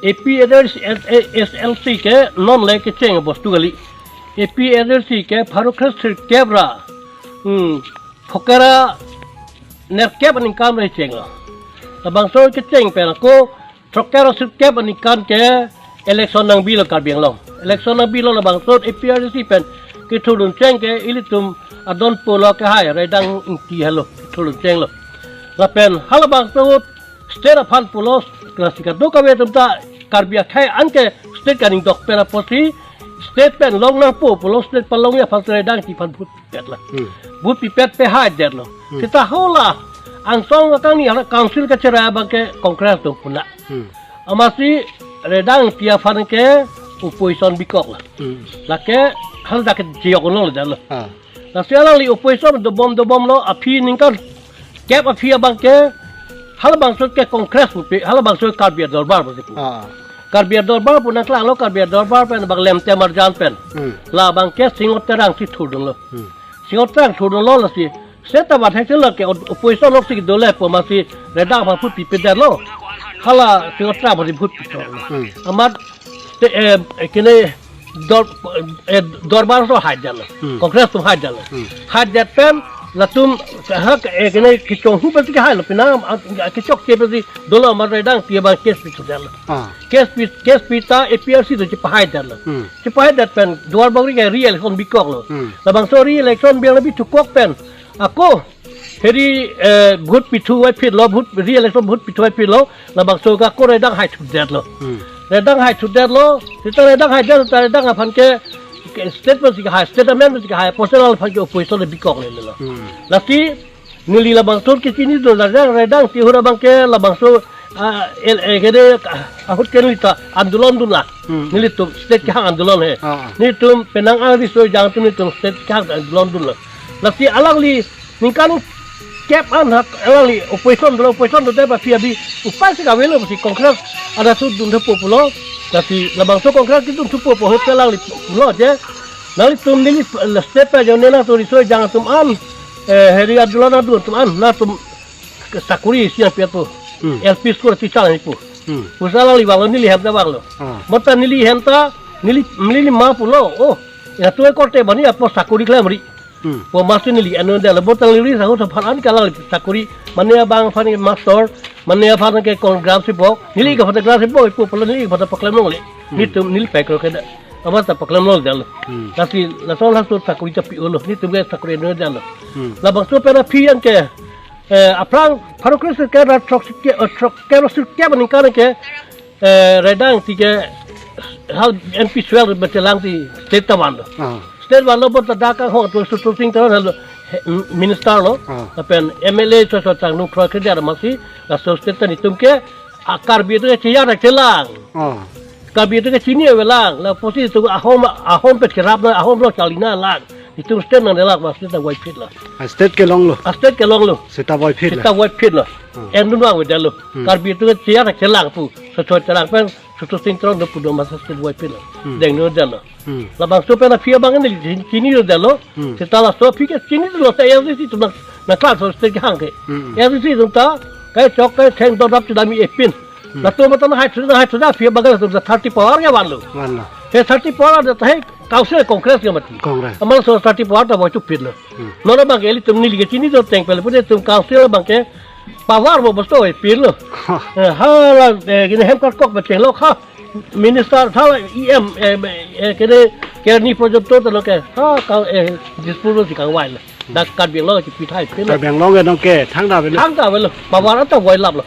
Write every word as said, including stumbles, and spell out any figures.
APHLC ke non le kecheng bostu kali. APHLC ke pharo kre sirkep ra, hmm, phokera nerkep aningkan ra chenglo. Labangso kecheng pen ako throkkep ra sirkep aningkan ke election nangbilo Karbi Anglong. Election nangbilo, labangso APHLC pen kethurdun cheng ke ilitum adon pulo ke hai Raidang Ingti helo kethurdun chenglo. Lapen halabangso state aphan pulo, klasi kadokave atum ta Karbi akhei anke state kaningdok pen apotsi state pen long nangpo pulo, state palongji aphan Raidang Ingti aphan vote pipetlo. Hmm. Vote pipet pehai detlo. Hmm. Seta hala angsong akangni hala council kacherai abang ke Congress atum puna. Hmm. Amatsi Raidang Ingti aphan ke opposition bikoklo. Hmm. Lake hala dak ke jiyok unlo detlo. Ah. Lasi alangli opposition dobom dobomlo, aphi ningkan kep aphi abang ke halabangso ke Congress pupe, halabangso Karbi Adorbar pusi pu. Ah. Karbi Adorbar pu nangklanglo, Karbi Adorbar pen bang Lemte Marjan pen. Hmm. Labang ke Singho Terang si thurdunlo. Hmm. Singho Terang thurdunlo lasi. Seta bathek selo ke op-, opposition lok si dole pu amatsi Raidang aphan vote pipe detlo. Hala Singho Terang aphan vote pipe. Hmm. Amat te, eh, eh, kene dor-, eh, dorbar so hai detlo. Hmm. Congress atum hai detlo. Hmm. Hai det pen latum ha, eh, kene kechonghu pensi kehailo, penang, ah, kechokche pensi dolo amat Raidang Ingti abang case pithu detlo. Ah. Case pi, case pita APHLC atum chepahai detlo. Hmm. Chepahai det pen duar bangri ke re-election bikoklo. Hmm. Labangso re-election biang le bithukok pen ako heri, eh, vote pithu vaiphitlo, vote re-election vote pithu vaiphitlo, labangso ke ako Raidang haithu detlo. Hmm. Raidang haithu detlo, seta Raidang hai det, seta Raidang aphan ke, ke state pensi kehai, state amen pensi kehai, personal aphan ke opposition le bikok lelelo. Hmm. Lasi neli labangso kechinidun, Raidang, Raidang Ingti ahut abang ke labangso, ah, el, eh, kede, ah, ahut ke neli ta andolon dunlo. Hmm. Nelitum state kehang andolon he. Ah, ah. Nelitum penang angri soi jang atum nelitum state kehang andolon dunlo. Lasi alangli ningkan kep an hak alangli opposition dolo, opposition do deba phi abi upai si kavelo si Congress ada sudun thupo pulo. Lasi labangso Congress kedun thupo pu ahut ke alangli pulo je. Nanglitum neli state pa jone nangtum riso ejang atum an, eh, heri adolon adun atum an, nangtum sakori isi nangpi pu. Hmm. L P school teacher nangpi pu. Hmm. Pusi alangli vanglo, neli hem ta vanglo. Ah. Bonta neli hem ta, neli, neli ma pulo. Oh, ya tu korte bani apo sakori klemri. Hmm. Pu amatsi neli anu detlo, bonta neli sahu saphan an ke alangli sakori, mane abang aphan master, mane aphan ke kon graph si bok, neli ke aphan graph si bok, ipu pulo neli aphan paklem longle. Hmm. Nelitum neli pekro ke da. Amat ta paklem longledetlo. Hmm. Lasi lason laso sakori ta pi-olo, nelitum ke sakori anu detlo. Hmm. Labangso pen aphi an ke, eh, aphrang pharo kre sirkep ra throk sirkep, eh, throkkep ra sirkep aningkan ke, eh, Raidang Ingti ke hal M P swell betelang si state ta vanlo. Ah. State vanlo bonta dak ahong tu Sutur Sing Teron halo, he, minister lo. Ah. Lapen M L A so so tang nu kroi ke dia amatsi, laso state ta nelitum ke, a Karbi atum ke cheya ra chelang. Ah. Karbi atum ke chini avelang. La apotsi tu ahom, ahom pet kerap na, ahom lo chalina lang. Nelitum state nangdelak, ma state ta vaiphitlo. A state kelonglo. A state kelonglo. Seta vaiphitlo. Seta vaiphitlo. Hmm. Endun vang avedetlo. Hmm. Karbi atum ke cheya ra chelang pu. So so chelang pen Sutur Sing Teron do pu do ma state vaiphitlo. Hmm. Dengdun detlo. Hmm. Labangso pen aphi abang neli chin-, chinidun detlo. Hmm. Seta laso aphi ke chinidunlo ta A I C C atum nang, nangklang so state kehang ke. Hmm. A I C C atum ta kechok ketheng dodap chedam-i epin. Hmm. Latum mata nanghaithu, nanghaithu da aphi abang latum ta thirty power ke vanlo. Vanlo. He thirty power da ta he council Congress ke mati. Congress. Amat laso thirty power ta vaichupitlo. Hmm. Non abang ke ilitum neli ke chinidun ateng pen le pu nelitum council abang ke power bo bosto epinlo. Ha. Eh, hala, eh, kene hem karkok bechenglo ha. Minister thala E M, eh, eh, kene, kene porjonto talo ke. Ha, ka, eh, Dispur si kangvailo. Dak Karbi Anglong si pithai pen. Karbi Anglong ke nong ke, thangta avelo. Thangta avelo. Power ta vailaplo.